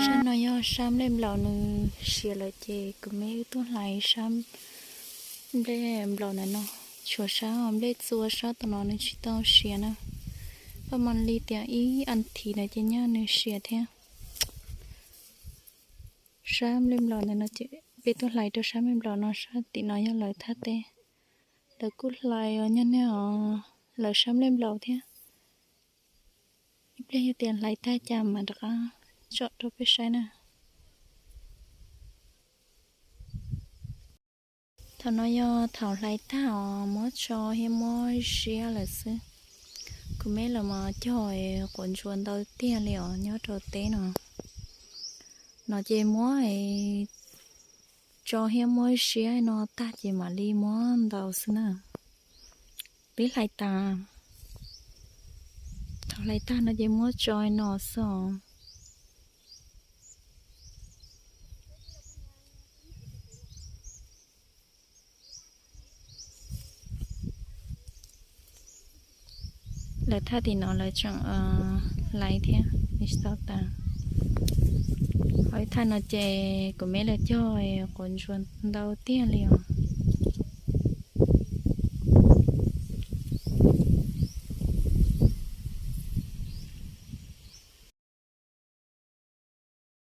Sab no yog sab nplej nplaum nws siav lawm ces kuv me wb tuaj hlais sab nplej nplaum ntawm no. Tshuav sab nplej txua sab tom no nws tsis tau siav na. Paj mas li tias ib as thiv no ces nyaj nws siav thiab. Sab nplej nplaum ntawm no ces peb tuaj hlais rau sab nplej nplaum no, sab tim no yog lawv thaj teb. Lawv kuj hlais os nyaj ne os, lawv sab nplej nplaum thiab. Ib pliag yog tias hlais tag cas mam rov qab tsom rau peb saib na. Thaum no yog thaum hlais tag os muab tso thiab muab ziab lawm xwb. Kuv me lawv mas cog quav ntsuas ntau tiag li os nyob rau teb no. No ces muab tso thiab muab ziab no tag ces mam li muab ntaus xwb na. Peb hlais tas, thaum hlais tag no ces muab tso no xwb os. Lawv thaj tim no lawv tseem hlais thiab, tsis tau tas. Ho ib thaj no ces kuv me lawv cog quav ntsuas ntau tiag li os.